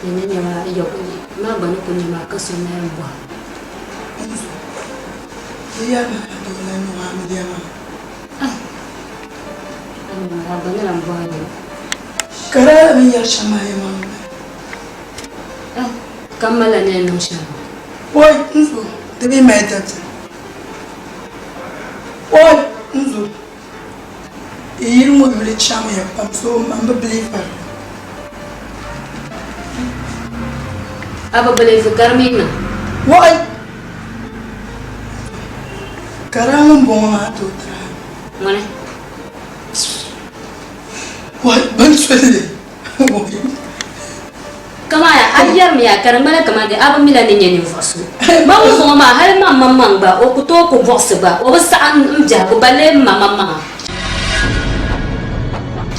Ni ni nya maa ya maa gba ni kuli nya maa ka so naai m-bɔhi. Nzo, di yɛli ma ka doo lan niŋ amiliya maa. Ah! A ni maa, a gba ni lan bɔhi li. Ka daa la bɛ ni yɛri shɛm maa yɛlimaŋli bala. Ah! Ka m malila ni yɛn niŋ shɛm. Oi! Nzo, di mi mali dabiɛm. Oi! Nzo, Yi yili ŋɔ yuli chaŋya pam so man bi biliivi li. A bi biliivi ka di mi niŋ? Wɔɣi! Ka daa ŋun bɔŋɔ maa tooi tiri a. Ŋuni? Wɔɣi! Bini soli li. Kaman a yɛrimi ya ka di ŋmanila kaman di a bi mi la ni nyɛ ninvuɣ so. Man ŋun bɔŋɔ maa, hal man maŋmaŋ gba, o ku tooi ku buɣisi gba, o bi saɣi m biɛhigu balle m ma maŋmaŋa.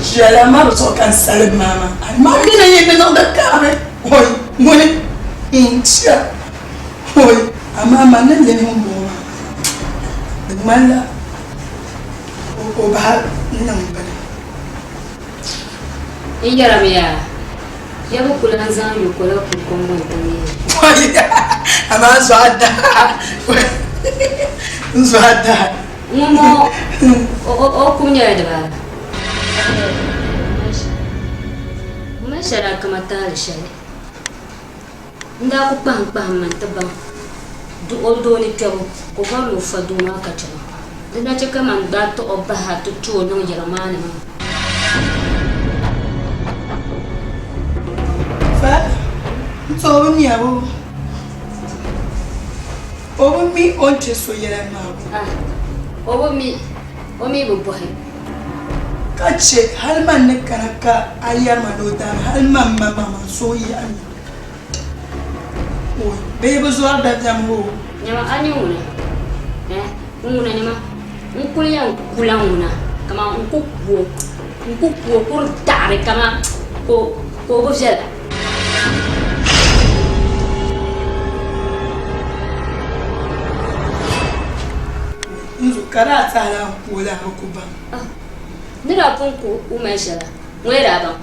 Ʒiɛla ma bi zuɣu ka n salim maa maa, a ma mi ni yi ni niŋdi kaɣiri, oi, ŋuni n-chɛ, oi, amaa man ni lihi ŋun bɔŋɔ maa, di ŋmanila o bahi niŋ bini. N yɛrimi yaa, ya bi ku lan zaŋ yu kola kuli kɔŋko n-ti neei. Amaa n zuɣu a daa, n zuɣu a daa. Ŋun bɔŋɔ, o kum nyɛla dibaala. Mali shɛli a kama taali shɛli. N daa ku kpahim kpahim ma nti baŋ o doo ni kpɛbu ka o bɔri ni o fa doo maa ka chɛ ma. Di na chɛ ka man daa tuɣi o bahi a ti tu o niŋ yɛliŋ maa ni maa. Fa, n ti o bi mi a bo? O bi mi o ni chɛ so yɛla maa bo? Ah, o bi mi, o mi bi bɔhi. Ka chɛ hal man ni kana ka a yɛri ma ni o daami hal man maŋmaŋ suhu yaɣi mi. Oi, bee bɛ zɔri dabiɛm o? Nyama, a nya ŋuna? Eh, n ŋuna nyama, n kuli yɛn kula ŋuna kaman n ku ku o, n ku ku o kuri daɣiri kaman ka o bi viɛla. Nzu ka daa tahi la n-ku o la a bi ku baŋ. Ah, ni daa pun ku o mali shɛli la, ŋun yɛli daa baŋ.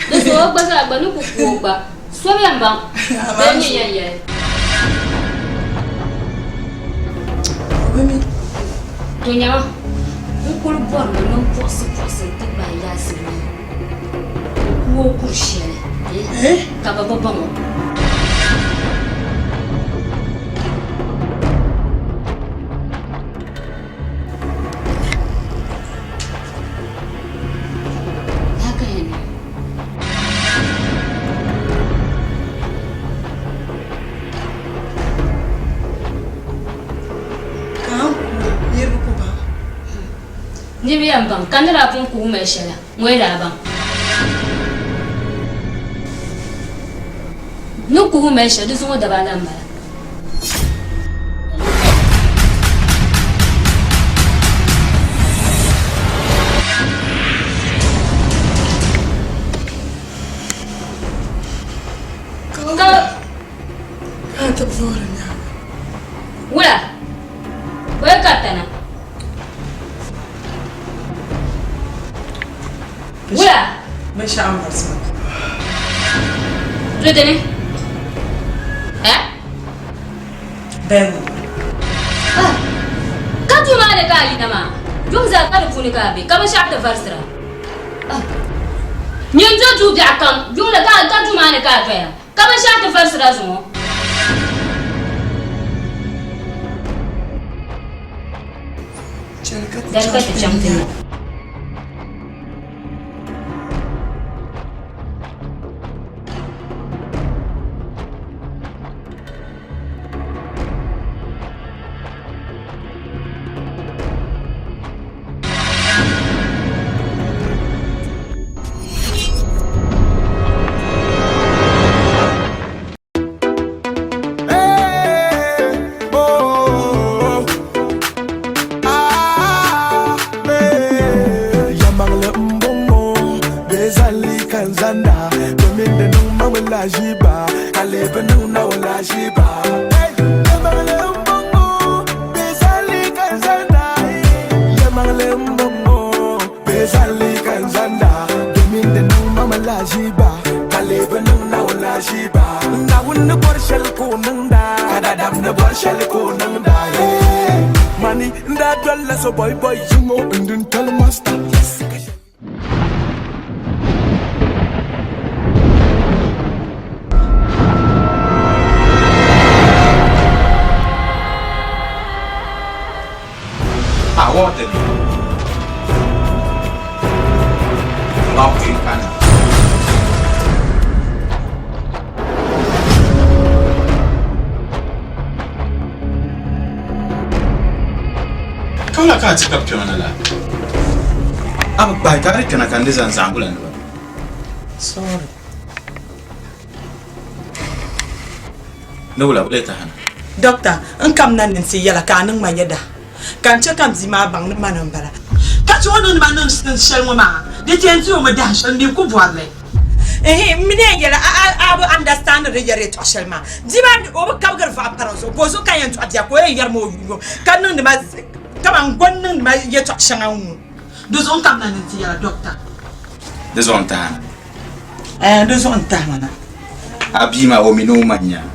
Di zuɣu o gba zaa gba ni ku ku o gba, so bi yɛn baŋ bee n-nyɛ yɛn yɛli. O bi mi. To nyama, n kul bɔrimi ni m puɣisi puɣisi nti gbaai Yaasir maa n-ku o kur shɛli, eh, ka bɛ bi baŋ o. Niriba yɛn baŋ ka ni daa pun kuhi mali shɛli ŋɔ yi daa baŋ ni kuhi mali shɛli di zuŋɔ daba anahi m-bala. Wula bɔyi ka tana wula do dini eh Bɛŋɔ. Ah, ka duu maa ni ka a yina maa, yuŋ zaa ka di puuni ka a be, ka binshɛɣu ti varisira. Ah, nyin do duu biɛɣu kam, yuŋ li ka duu maa ni ka a doya, ka binshɛɣu ti varisira zuŋɔ. Dali ka ti chaŋ ti nya. Yɛlimaŋli m-bɔŋɔ bee zali ka n zanda domin di niŋ ma mi lahiʒiba ka lee bi niŋ Naawuni lahiʒiba. Yɛlimaŋli m-bɔŋɔ bee zali ka n zanda Yɛlimaŋli m-bɔŋɔ bee zali ka n zanda domin di niŋ ma mi lahiʒiba ka lee bi niŋ Naawuni lahiʒiba. bɔri shɛli ka o niŋda Mani n daa dolila so boy boy Zuŋɔ n dintali master. Ka wula ka a ti kabi kpɛma na laa? A bi kpahi ka a di kpɛna ka n di zaŋ zaŋ gula ni ba. Sorry. Ni wula bɛ lee tahi na? Doctor, n kamina ni n ti yɛla ka a niŋ ma yɛda ka n chɛ ka m bia maa baŋ ni mani m-bala. Ka chɛ o niŋdi ma niŋ shɛli ŋɔ maa, di ti yɛn ti o mi dahin shɛli, m mi ku bɔri li. Ehe, m mi ni yɛn yɛli a, a, a bi understand di yɛri yɛtɔɣ shɛli maa. Bia maa mi, o bi kabigiri vaɣu pari o zuɣu, bɔzuɣu ka n yɛn dɔɣi bia ka o yɛn yɛri ma o yuuyo ka niŋdi ma kaman gɔn niŋdi ma yɛtɔɣ shɛŋa n-ŋɔ. Di zuɣu n kamina ni n ti yɛla doctor. Di zuɣu n-tahi a na. Ɛɛn, di zuɣu n-tahi ma na. A bia maa, o mi ni o ma n-nya a.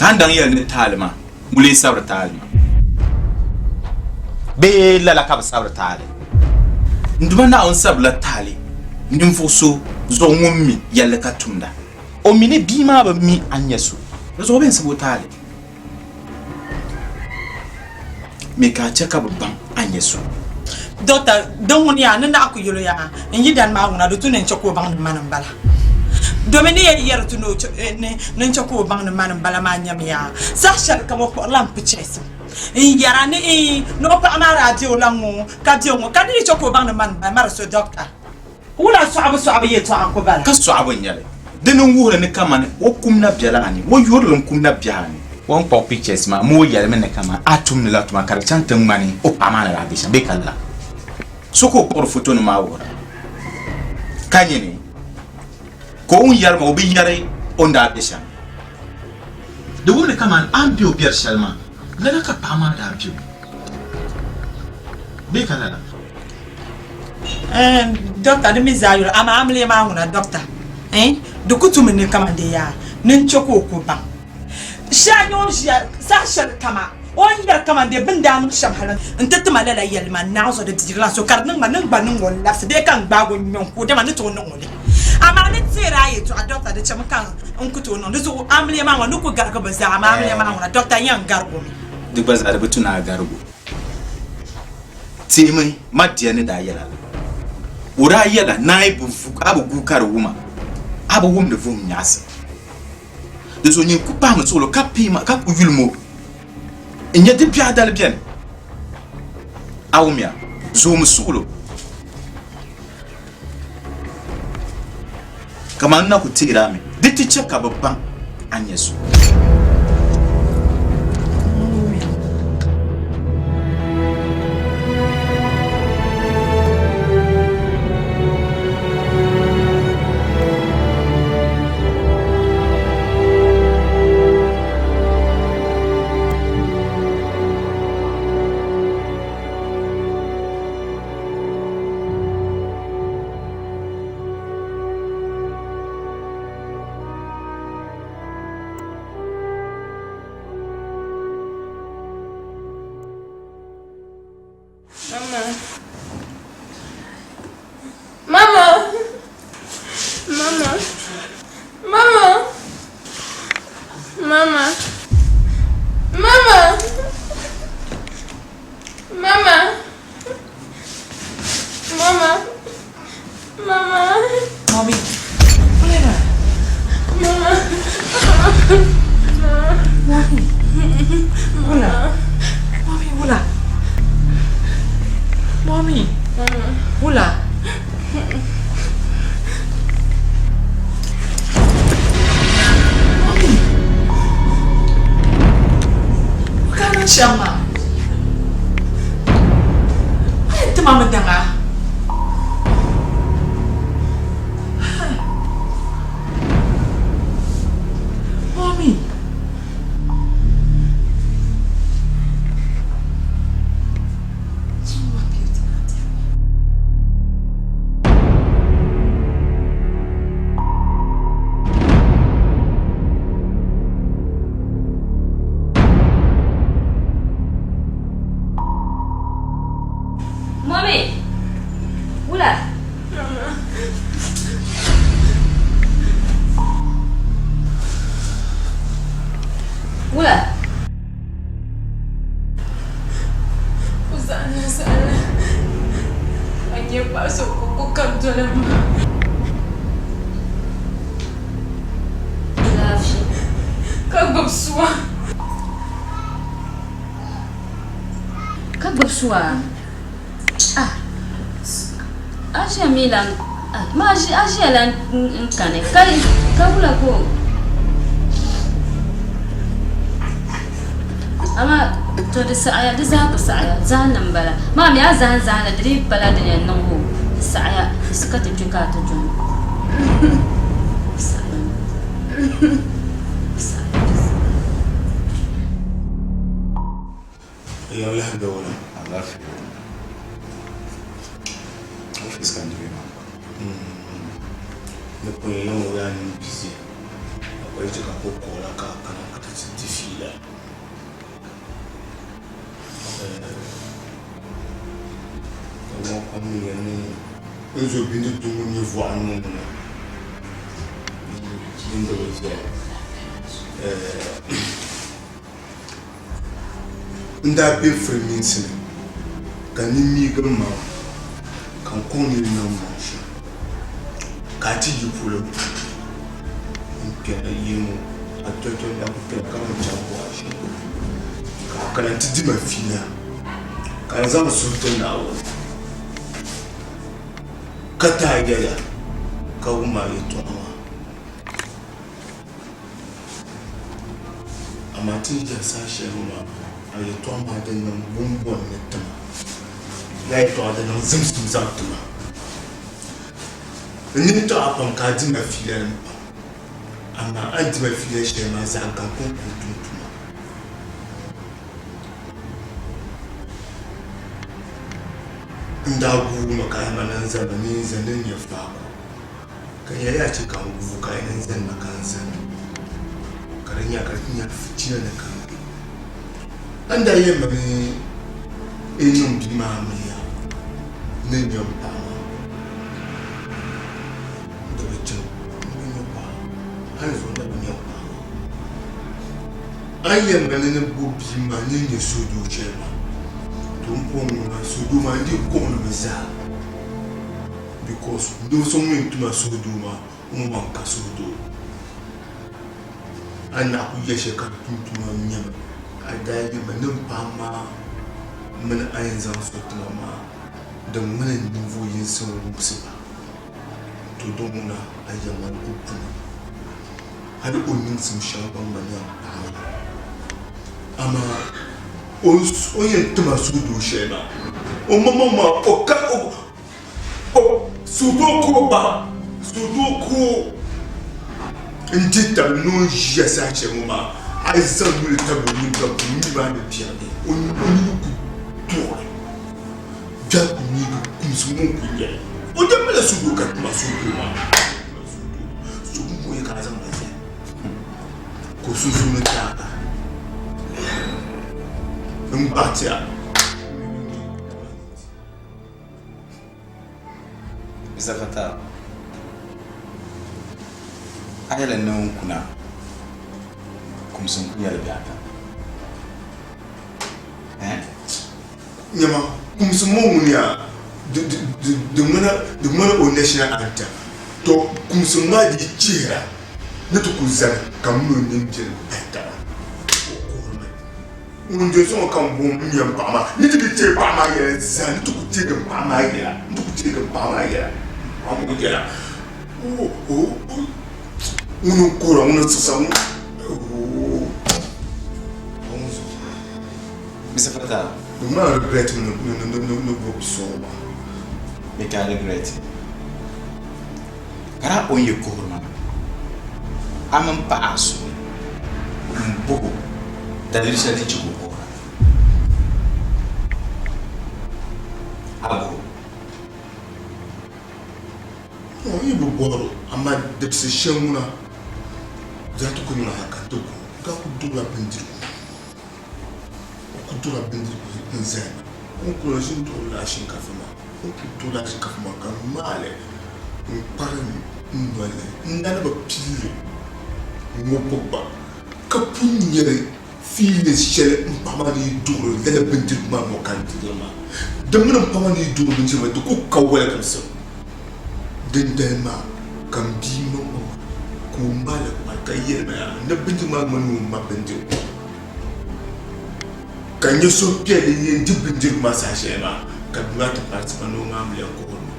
Ka a ni daŋ yɛli ni taali maa, ŋun lee sabiri taali maa? Bee lala ka bɛ sabiri taali? N Duuma Naawuni sabirila taali ninvuɣ so zuɣu ŋun mi yɛlli ka tumda. O mi ni bia maa bi mi a ni nyɛ so, di zuɣu o bɛn sab o taali. Mi ka a chɛ ka bɛ baŋ a ni nyɛ so. Dɔkta, din ŋuni yaa, ni naɣ ku yɛl o yaa, n yidana maa ŋuna di tu ni n chɛ ka o baŋ ni mani m-bala. Domi ni yɛn yɛri ti ni o chɛ ni n chɛ ka o baŋ ni mani m-bala maa nyami yaa, saha shɛli kam o kpuɣirila m pichɛsi n-yɛra ni iin ni o paɣa maa daa be o la ŋ-ŋɔ ka be ŋ-ŋɔ ka di yi chɛ ka o baŋ ni mani m-bala ma di so dɔkta. Wula sɔɣibu sɔɣibu yɛtɔɣa n-ku bala? Ka sɔɣibu n-nyɛ li. Dini n-wuhiri ni kamani o kum na bela a ni, o yurili n-kum na be a ni. O ni kpuɣi pictures maa mi o yɛlimi ni kamani a tumdila tuma ka di chaŋ ti ŋmani o paɣa maa ni daa be shɛm bee ka lala. So ka o kpuɣiri fotonima maa wuhira ka nyɛ ni ka o ni yɛri maa o bi yɛri o ni daa be shɛm. Di wuhiri ni kamani a ni be o biɛri shɛli maa lala ka paɣa maa daa be o bee ka lala. Doctor di mi zaa yuli amaa amiliya maa ŋuna doctor di ku tumi ni kaman di yaa ni n chɛ ka o ku baŋ shɛli ni o ni ʒiya saha shɛli kama o ni yɛri kaman di bɛ ni daa niŋ shɛm hali n ti ti ma lala yɛlli maa naai zuɣu di diri la so ka di niŋ ma ni n gba niŋ o labisi bee ka n gbaagi o ŋme n ku o dama ni tooi niŋ o li amaa ni teeri a yɛltɔɣa doctor di chɛmi ka n ku tooi niŋ di zuɣu amiliya maa ŋɔ ni ku garigi bɛ zaa amaa amiliya maa ŋuna doctor n yɛn garigi o mi. Di gba zaa di bi tu ni a garigi o. Teemi Madia ni daa yɛla la. O daa yɛla, ni a yi bi vu, a bi guui ka di wum a, a bi wumdi vuhim nyaɣisim. Di zuɣu nyin ku pahimi suɣilo ka pii ma, ka ku yulim o. N nya di biɛɣu dali beni. A wumya? Zoomi suɣilo. Kaman n na ku teeri a mi, di ti chɛ ka bɛ baŋ a ni nyɛ so. Mama. Mama. Mama. Mama. Mama. Mama. Mama. Mama. Mama. Mommy. Wulina. Mama. Mama. Mommy. Wula. Mommy, wula. Mommy. Mama. Wula. Mommy. Ka niŋ shɛm maa? A yɛn ti ma mi daŋa. Mommy. su a? Ah, a ʒiya mi lan, ah, ma a ʒiya lan n kani ka ka wula ka o amaa to di saɣaya di zaa ku saɣaya zahim ni m-bala maa mi a zahim zahim li di dii pala din yɛn niŋ o di saɣaya di su ka ti kpe ka a ti dɔni di saɣaya di saɣaya. Yɛri lahi be wula? Alaafee. Office ka n diri maa. Ni pun niŋ o yaa niŋ busy ka o yi chɛ ka ka o call a ka a kana ka ti ti di fiila. Ka ŋɔ kom nyɛ ni n zo bindi duŋ nyɛ vɔɣu niŋ ŋuna din di bi viɛla. N daa be firimiinsi ni ka n nini miigi m maŋa ka n kɔŋ nini niŋ m maŋ shɛm ka a ti yi polo n-kpɛri yili ŋɔ a tɔtɔ n daa kuli kpɛra ka niŋ chaŋ buɣa shɛm ka a kana nti di ma fiila ka n zaŋ n suhu ti Naawuni ka ti a yɛla ka wum a yɛtɔɣa maa. Amaa ti ni ʒiya saha shɛli ŋɔ maa, a yɛtɔɣa maa di niŋ bumbɔn ni ti ma. Lala yɛtɔɣa di niŋ zimsim zaŋ ti ma. N nini tɔɣ a pam ka a di ma fiilanim pam, amaa a ni di ma fiila shɛli maa zaɣ gaŋ kɔŋko n-tum tuma. N daa guui mi ka a yɛli ma ni n zani ni n zani ni n nya faako. Ka n yɛli yaa chɛ ka n guui ka n zani ma ka n zani, ka di nya ka di nya fitina ni ka n be. A ni daa yɛli ma ni n niŋ bia maa amiliya ni n nya m paɣa maa, di bi chaŋ m bi nya paɣa, hal zuɣu n na bi nya m paɣa maa. A ni yɛli ma ni ni bo bia maa ni n nya suhudoo shɛli maa, to m puhi ŋɔ maa suhudoo maa n dii kɔŋ li mi zaa. Because doo so ŋun yɛn tuma suhudoo maa o maŋ ka suhudoo. A ni naɣ kul yɛli shɛli ka di tum tuma nyɛmi a daa yɛli ma ni m paɣa maa mini a yɛn zaŋ so ti ma maa di ŋmani ninvuɣ yinsi n-wumsi ba. To di ŋuna a yɛli ma ni o puni hal o niŋsim shɛŋa gba ŋmanila m paɣa maa. Amaa o ni yɛn ti ma suhudoo shɛli maa o maŋmaŋ maa o ka o. Suhudoo ka o ba, suhudoo ka o n-di tabi ni o ni ʒiya saha shɛli ŋɔ maa, a yi zaŋ nuli tabi o nini ka o nini maa ni biɛrigi, o nini ku tuɣi biɛri ku neegi kumsi ŋɔ n-ku nyɛli. O daa malila suhudoo ka ti ma suhudoo maa. Suhudoo ŋɔ ka a zaŋ ma zali ka o sunsuuni taaga n-gbaɣi ti a. Mr. Fatah, a yɛli ni n kuna kumsi n ku yɛli biɛɣu ata. Eh? Nyama, kumsi ŋɔ ŋuni yaa di ŋmana o national anthem. To kumsi maa di chihira ni ti ku zani ka m mini o nini biɛlim pahi taba. O kuhirimi. Ŋun doli so ŋɔ ka m bo m nya m paɣa maa ni ti bi teei paɣa maa yɛla zaa ni ti ku teegi m paɣa maa yɛla ni ti ku teegi m paɣa maa yɛla m paɣa ŋɔ yɛla ŋuni n-kuhira ŋuni n-siɣisa ŋuni Mr. Fatah. Di ŋmanila regret ni ni bo bi so ŋɔ maa. Bɛ ka regret. Ka daa o ni yi kuhiri maa, a mini paɣa a suhu m-bɔh o daliri shɛli din chɛ ka o kuhira. A bɔh o? No, n yi bi bɔhir o, amaa dabisi shɛli ŋuna zaa ti ku niŋ hal ka n ti kuhi o. N daa kul duɣila bindirigu. O kul duɣila bindirigu n-zali ma. O ni kul ʒini duɣirila shinkaafa maa, o ni kul duɣirila shinkaafa maa ka n ŋmaai li n-kparim n noli ni. N daa na bi pii li ŋubbu gba, ka pun nyari feelings shɛli m paɣa maa ni yi duɣiri lala bindirigu maa ŋɔ ka n diri li maa. Di mini m paɣa maa ni yi duɣiri bindirigu maa di kul ka waligimsim. Dindali maa ka m bia maŋmaŋa ka o ŋmaai li kpari ka yɛli ma yaa ni bindirigu maa ŋmanila o ma bindirigu. Ka n nya suhupiɛlli n yɛn di bindirigu maa saha shɛli maa, ka bia maa ti paai ti ma ni o maa amiliya kuhiri ma,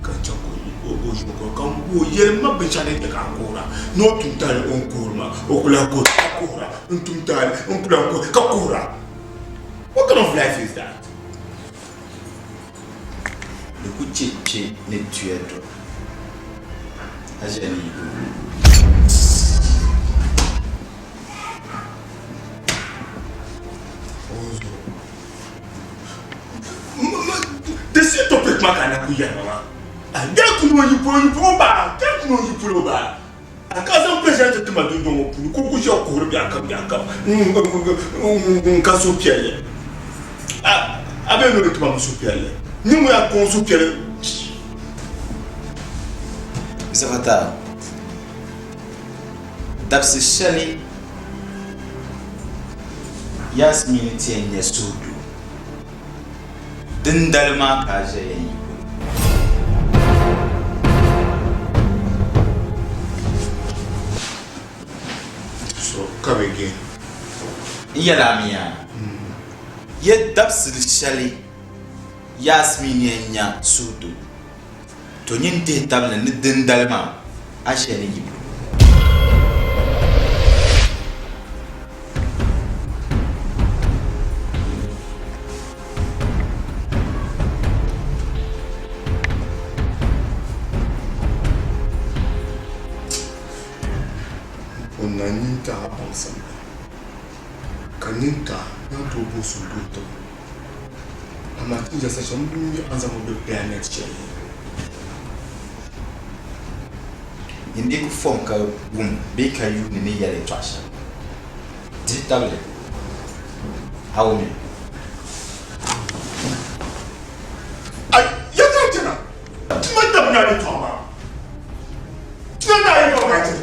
ka n chaŋ ka o ʒi o ka n bo o yɛli ma binshɛɣu din chɛ ka a kuhira, ni o tum taali o ni kuhiri ma, o ku lahi kuhira ka kuhira, n tum taali n ku lahi kuhira ka kuhira. What kind of life is that? Di ku chɛ kpe ni tuya do a ʒiya ni yi doo. The same topic maa ka a na kuli yɛri ma maa. Gari kuni o yi polo yi polo baa, gari kuni o yi polo baa. A ka zaŋ pressure ti tima dundɔŋ ŋɔ puuni ka o ku ʒiya kuhiri biɛɣu kam biɛɣu kam n ka suhupiɛlli. A bee ni o ni tima mi suhupiɛlli. Niŋ ya ka o suhupiɛlli. Zafata, dabisi shɛli Yasmin ni ti yɛn nya suhudoo, dindali maa ka a ʒiya yɛn yi polo. So come again. N yɛl a mi yaa, ya dabisili shɛli Yasmin yɛn nya suhudoo, To nyin dihi tabili ni dindali maa a ʒiya ni yi polo. O na nyin taɣa baŋsim la, ka nyin taɣa naan tooi bo suhudoo tibu. Amaa ti ni ʒe saha shɛli m bi mi a ni zaŋ ma be planet shɛli ni. Nyin di ku fom ka wum bee ka yuuni ni yɛli yɛtɔɣ shɛli. Dihi tabili a wumya. Ai, ya ka chana, ti ma dabi naa yɛtɔɣa maa. Ti ma naa yɛtɔɣa maa chana.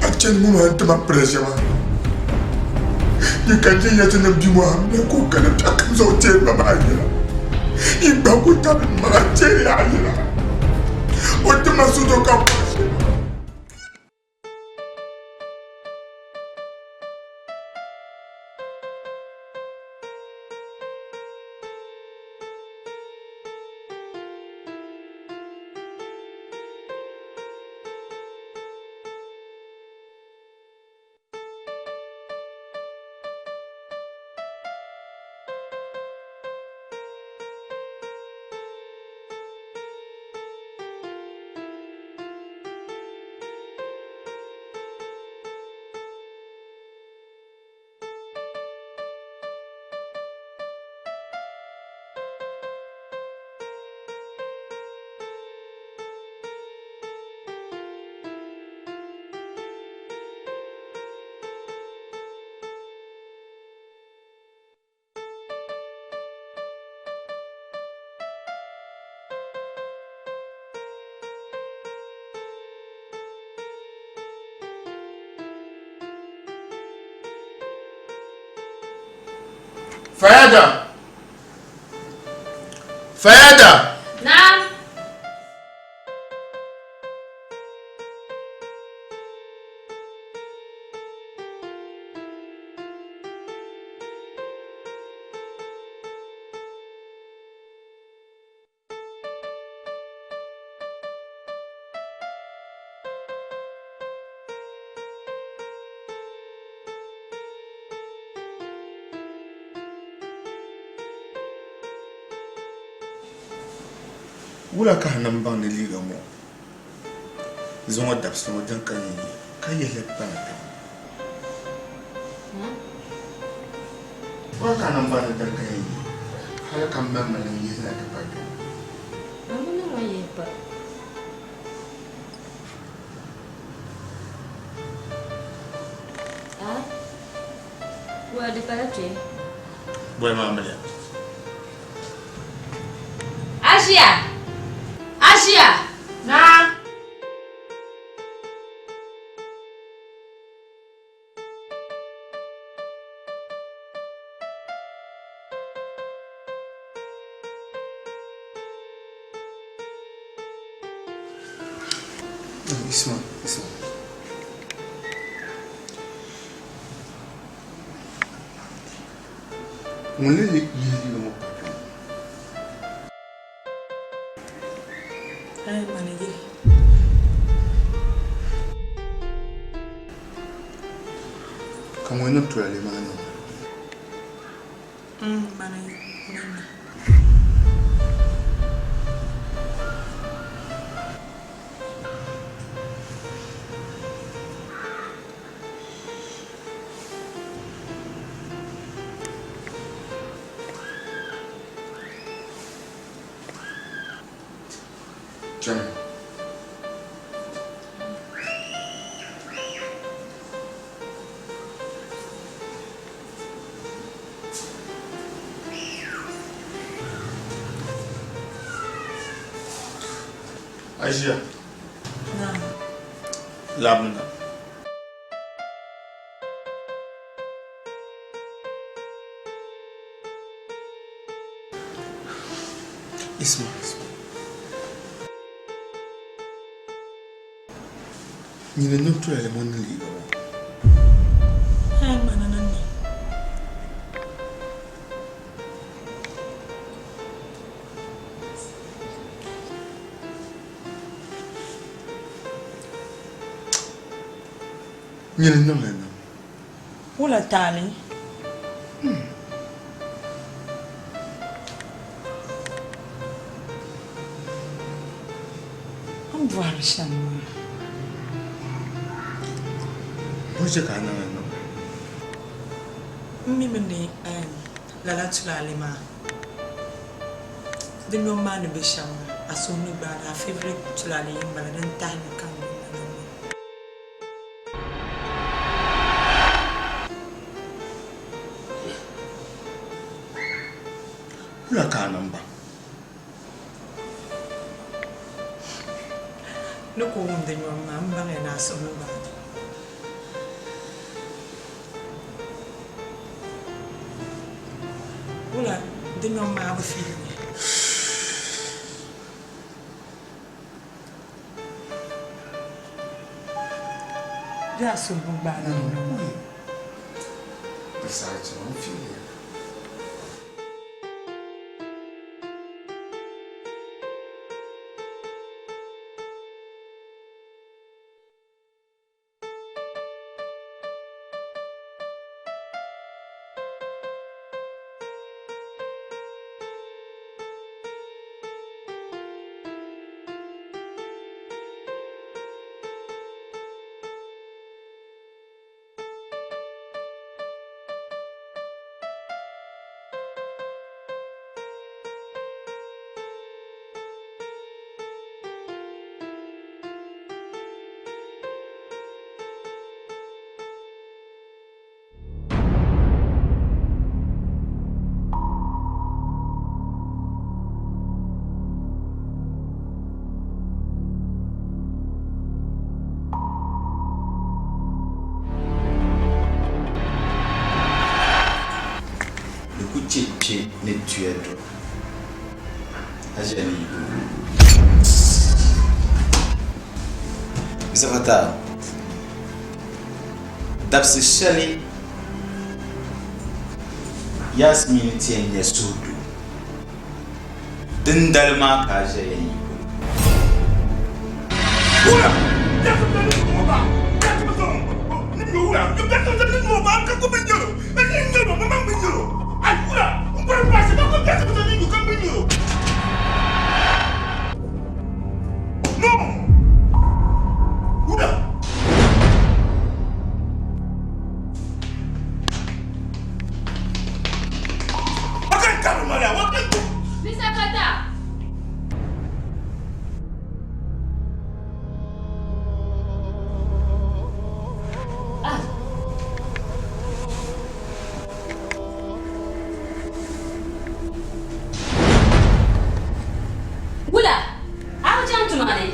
A chani ŋɔ maa n-ti ma pressure maa. Yi ka n yɛti ni bia ŋɔ amiliya ka o kana biɛɣu kam zaŋ o teeri ma maa yɛla. Yi gba ku tabi m maŋa teeri a yɛla. O ti ma suhudo ka bɔri shɛli maa. Fayada! Fayada! Na'am! Wula ka a nam baŋ ni liiga ŋɔ zuŋɔ dabisili ŋɔ din ka nyɛ ye ka yihili pa na kpɛŋɔ? Wula ka a nam baŋ ni din ka nyɛ ye hali ka m mali ma ni n yihi na ti pa kpɛŋɔ? Boli ma amiliya. Asia! Asia! Naa! Isma, Isma. Ŋun lee yihi liiga ŋɔ pa kpɛŋɔ? Ai, mani yihi. Ka ŋun niŋ tulaale maa niŋ? Mani niŋ li. Chani. Asia. Naam. Labina. Isma, Isma. Nyini niŋ tulaale ŋɔ ni liiga ŋɔ. Ai, mana niŋ li. Nyini niŋ li niŋ. Wula taali? A ni bɔhiri shɛm maa. Bɔ chɛ ka a niŋ li niŋ? M mi mi ni lala tulaale maa di nyom maa ni be shɛm maa, a suhu ni gbaai li, a favourite tulaale yini m-bala din tahi ni ka n niŋ li niŋ. Wula ka a niŋ baŋ? Ni ku wum di nyom maa, m baŋya ni a suhu ni gbaai. Wula di nyom maa a bi fiili li? Di a suhu bi gbaai di nyom maa. Di saha chana, n fiili ya. Di ku chɛ kpe ni tuya du a ʒiya ni yi duu. Zuɣutaa, dabisi shɛli Yasmeen ti yɛn nya suhudoo, dindali maa ka a ʒiya yɛn yi polo. Wula, a bi chaŋ tuma ni?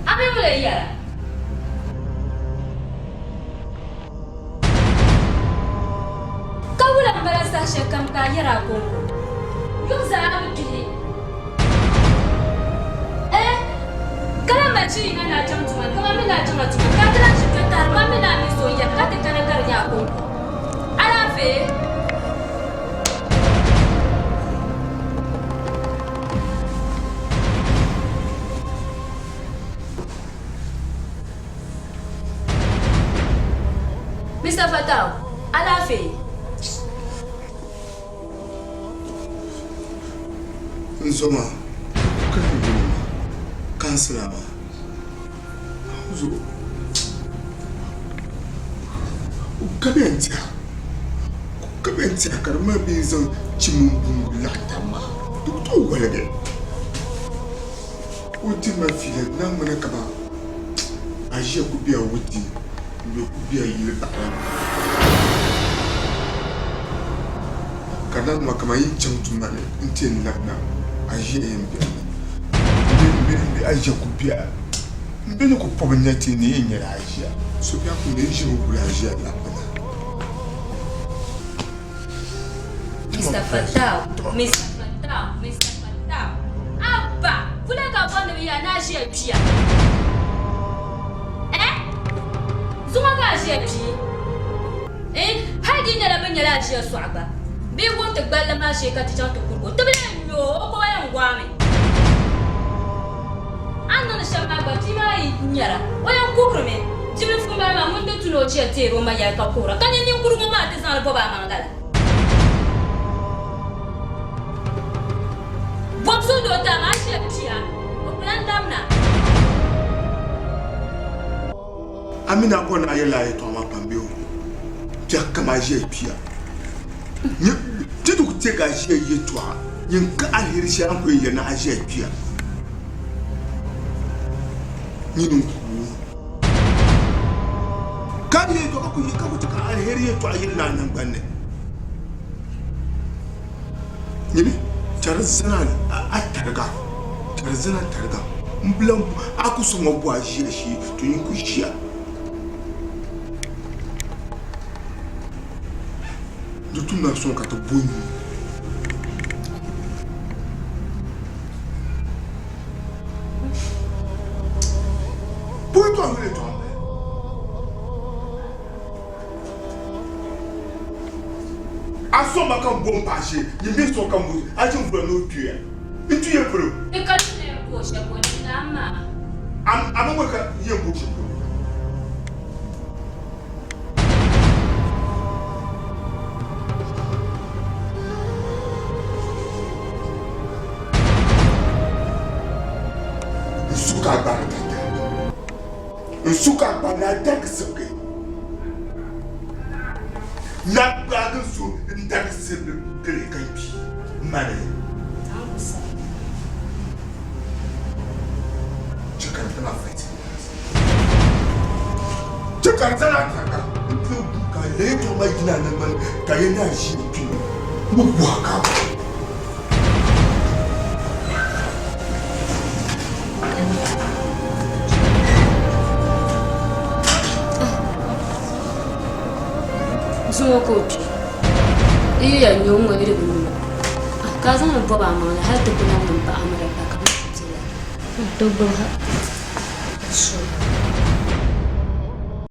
A mi wula yɛra? Ka wula m-bala saha shɛli kam ka a yɛri a kɔŋko? Yuŋ zaa a bi kpihi. Eh! chi yina ni a chaŋ tuma ni, ka man mi ni a chaŋla tuma ni, ka a ti lahi ʒi kpe tahiri man mi ni a mi so n-yɛri ka ti kana ka di nyɛ a kɔŋko. Alaafee? Mister Fatau, alaafee? N zo maa ka n yuli maa kansila maa zo o ka bɛ n tiɛha o ka bɛ n tiɛha ka di ŋmani bɛ ni zaŋ chi mini bungu laɣim taba maa di ku tooi woligi o diri ma fiila di naan ŋmana kaman a ʒiya ku be a wuti n-be ku be a yili baɣa ka di naan ŋmani kaman yi chaŋ tuma ni nti yɛn labina a ʒiya yɛn be ni m-be a ʒiya ku be a m be ni ku pɔbi n-nya ti ni yɛn nyɛla a ʒiya so biɛɣu ku ni ʒimi guli a ʒiya labina. Mr. Fatau, Mr. Fatau, Mr. Fatau. Abba, pula ka bɔndi ni bɛ yaa ni a ʒiya kpiya. Eh? Zuŋɔ ka a ʒiya kpi. Eh? Hali di nyɛla bɛ nyɛla a ʒiya sɔɣi gba. Bee wuŋ ti gballi maa shee ka ti chaŋ ti kurigi o. Tibili n nyo o, o koba yɛn gɔami. A ni niŋdi shɛm maa gba bia maa yi nyara, o yɛn kuhirimi. Bibilifu m-bala maa ŋun di tu ni o chɛ teeri o ma yɛli ka kuhira, ka nyɛ ninkurigu ŋɔ maa ti zaŋ li bɔbi a maŋ lala. Bɔbi so doo ti a maa shɛli pia, o ku lan labina. A mi ni a bɔri ni a yɛli a yɛtɔɣa maa pam bee o biɛɣu kam a ʒiya kpiya. Ti di ku teegi a ʒiya yɛtɔɣa, nyin ka aliheri shɛli a ni ku yɛn yɛli ni a ʒiya kpiya. Nyini n-ku o. Ka di yɛtɔɣa ka ku yi ka ku ti ka aliheri yɛtɔɣa yili ni a naŋgbani ni. Nyini chɛri zana a tariga, chɛri zana tariga m-bi lan a ku sɔŋ o bo a ʒiya shee to nyin ku ʒiya. Di tumdi a sɔŋ ka ti bo nyuu. Bo yɛtɔɣa mini yɛtɔɣa m-bala. A sɔŋ ma ka m bo m paɣa shee, nyin mi sɔŋ ka m bo a ʒini vula ni o kpiya. N tu ya polo. Di ka ti ni yɛn bo shɛli polo di naam maa. A mi ŋɔ ka yɛn bo shɛli polo. N su ka a gbaari tantali. N su ka a gbaari ni a darigi sibigi. Ni a gbaagi n su n darigi sibigi gili ka n kpi mani. Chɛ ka di zana fight. Chɛ ka di zana tariga n ti gu ka lee tɔɣi ma yina naŋgbani ka yɛn ni a ʒi n kpi ni bɔha ka a bɔhi. Zuŋɔ ka o kpi di yi yɛn nyɛ o ŋɔ yiri bi nuu ka a zaŋli bɔbi a maŋli hali ti ku lahi niŋ paɣa miri pa ka n ti gbubi ha.